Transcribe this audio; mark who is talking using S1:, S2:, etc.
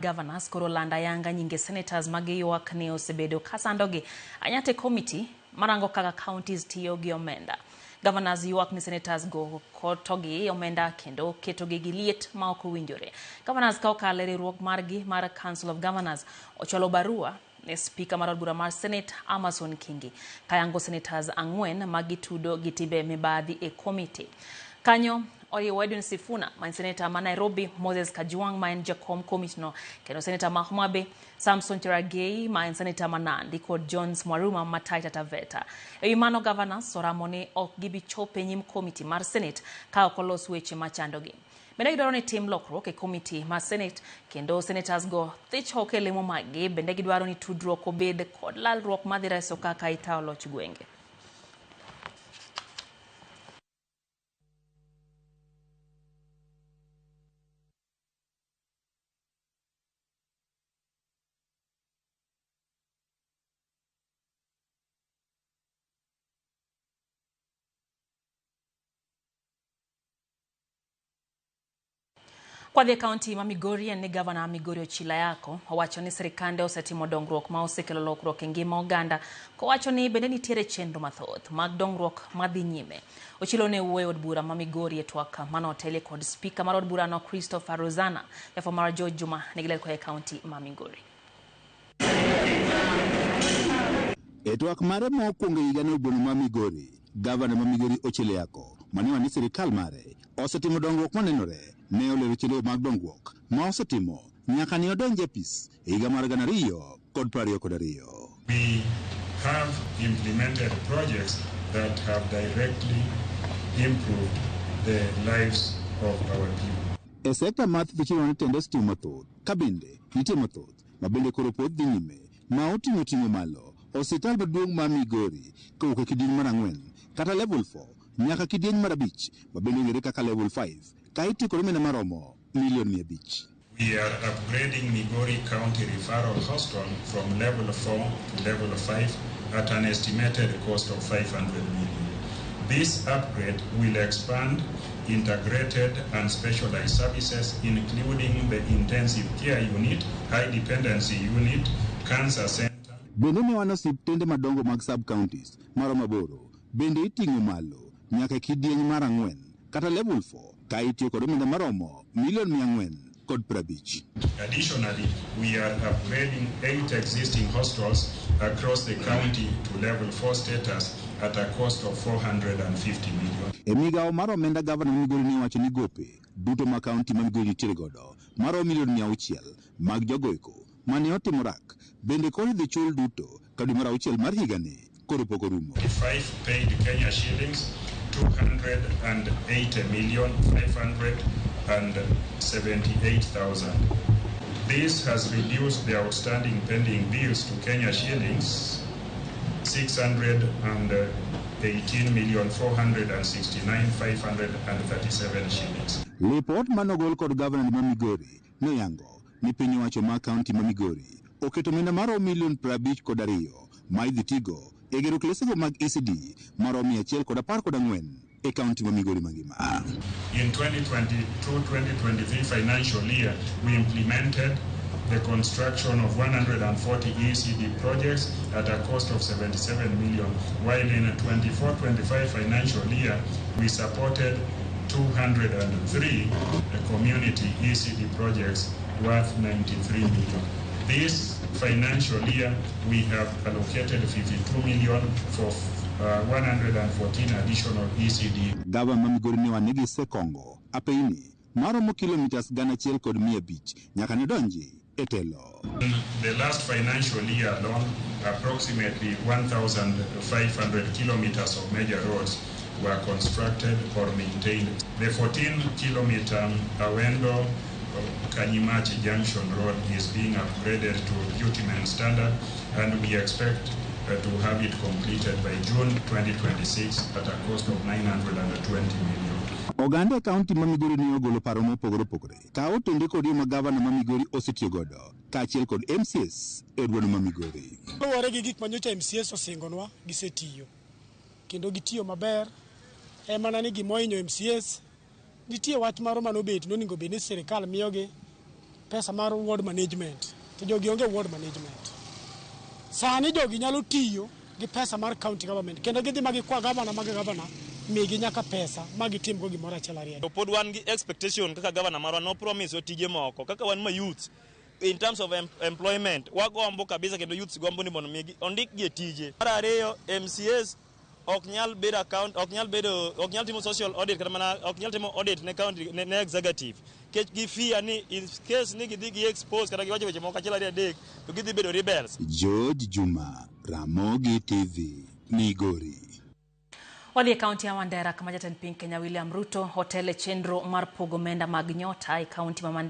S1: Governors koro lando ayanga nyinge senators ma giywak ni osebedo kasandogi anyate committee marango kaka counties tiyo gi omenda. Governors ywak ni senators go kotogi omenda kendo ketogi gi liet ma ok owinjore. Governors ka okalo e riwruok margi mar Council of Governors ochwalo barua ne spika mar od bura mar Senate Amason Kingi kayango senators ang'wen ma gitudo gi timbe mibadhi e committee. Kanyo oriwo Edwin Sifuna ma en seneta ma Nairobi, Moses Kajwang' ma en jakom komiti no, kendo seneta ma Homa Bay Samson Cherargei ma en seneta ma Nandi kod Jones Mwaruma ma Taita Taveta. E wi mano governors oramo ni ok gibi chopo e nyim komiti mar Senate ka ok olos weche machandogi. Bende gidwaro ni tim lokruok e komiti mar Senate kendo senators go thich oko e lemo maggi. Bende gidwaro ni tudruok obed kod lalruok madhi reso kaka itayo loch gwenge. Kwadhi e kaunti ma Migori en ni gavana ma Migori Ochilo Ayako owacho ni sirikande osetimo dongruok ma osekelo lokruok e ngima oganda kowacho ni bende nitiere chenro mathoth mag dongruok madhi nyime. Ochilo ne wuoyo e od bura ma Migori e twak mane otelie kod spika mar od burano Christopher Rosana. Jafwambo mar George Juma nigi ler koa e kaunti ma Migori.
S2: E twak mare mokwongo e higano e gweng' ma Migori, gavana ma Migori Ochilo Ayako manewa ni sirikal mare osetimo dongruok manenore ne olero chenro mag dongruok ma osetimo nyaka ne odonj e apis e higa mar 2022.
S3: We have implemented projects that have directly improved the lives of our people.
S2: E sekta mar thieth ochiwo ni tende osetimo mathoth ka bende nitie mathoth ma bende koro pod dhi nyime ma oting'o ting'o malo osiptal maduong' ma Migori kowuok e kidieny mar 4 kata level 4 nyaka kidieny mar 5 ma bende ong'ere kaka level 5 ka itiyo kod omenda maromo milion 500.
S3: We are upgrading Migori County Referral Hospital from level 4 to level 5 at an estimated cost of 500 million. This upgrade will expand integrated and specialized services, including the intensive care unit, high dependency unit, cancer center.
S2: Bende ne wan osiptende madongo mag sub-counties maromo 8 bende iting'o malo nyaka e kidieny mar 4 kata level 4 ka itiyo kod omenda maromo milion 450.
S3: Additionally, we are upgrading 8 existing hospitals across the county to level 4 status at a cost of 450 million.
S2: E migawo mar omenda gavana ma Migori ne owacho ni gope duto ma kaunti ma Migori nitiere godo maromo milion 600 mag jogoeko mane otimo rak bende koro idhi chul duto ka dwe mar 6 mar higani koro pok orumo.
S3: 5 paid Kenya shillings 280,578,000. This has reduced the outstanding pending bills to Kenya shillings 618,469,537 shillings.
S2: Lipot manogol kod gavana ma Migori noyango ni piny owacho ma kaunti ma Migori oketo omenda maromo milion 52 ma idhi tigo e gero klesego mag ECD maromo 114 e kaunti ma Migori mangima.
S3: In 2022-2023 financial year, we implemented the construction of 140 ECD projects at a cost of 77 million, while in 24-25 financial year, we supported 203 community ECD projects worth 93 million. This financial year, we have allocated 52 million for 114 additional ECD.
S2: Gavana ma Migori ne wane gisekongo apeyni maromo kilomitas 1,500 nyaka ne donji e telo.
S3: In the last financial year alone, approximately 1,500 kilometers of major roads were constructed or maintained. The 14-kilometer Awendo Kanyimachi Junction Road is being upgraded to bitumen standard, and we expect to have it completed by June 2026 at a cost of 920 million.
S2: Oganda e kaunti ma Migori ne ogolo paro mopogore opogore ka otende kod yo ma gavana ma Migori osetiyo godo kaachiel kod MCAs e od ma Migori.
S4: Luwore gi gik manyocha MCAs osingonwa gisetiyo kendo gitiyo maber, en mana ni gima ohinyo MCAs nitie wach moro manobet nonego bed ni sirikal miyogi pesa mar ward management to jogi onge ward management. Sani jogi nyalo tiyo gi pesa mar county government kendo gidhi ma gikwa gavana mag gavana migi nyaka pesa ma gitimgo gimoro achiel ariyo.
S5: To pod wan gi expectation kaka gavana marwa no promise tije moko kaka wan ma youths in terms of employment wagombo kabisa kendo youths gombo ni mondo migi ondikgi e tije. Mar ariyo, MCAs ok nyal bedo account, ok nyal bedo, ok nyal timo social audit kata mana ok nyal timo audit ne county ne executive nikech gi fear ni in case ni gidhi gi expose kata giwacho weche moko achiel ariyo adek to gidhi bedo rebels.
S2: George Juma, Ramogi TV, Migori.
S1: Wadhi e kaunti ya Mandera kama jatend piny Kenya William Ruto otele chenro mar pogo omenda mag nyota e kaunti ma Mandera.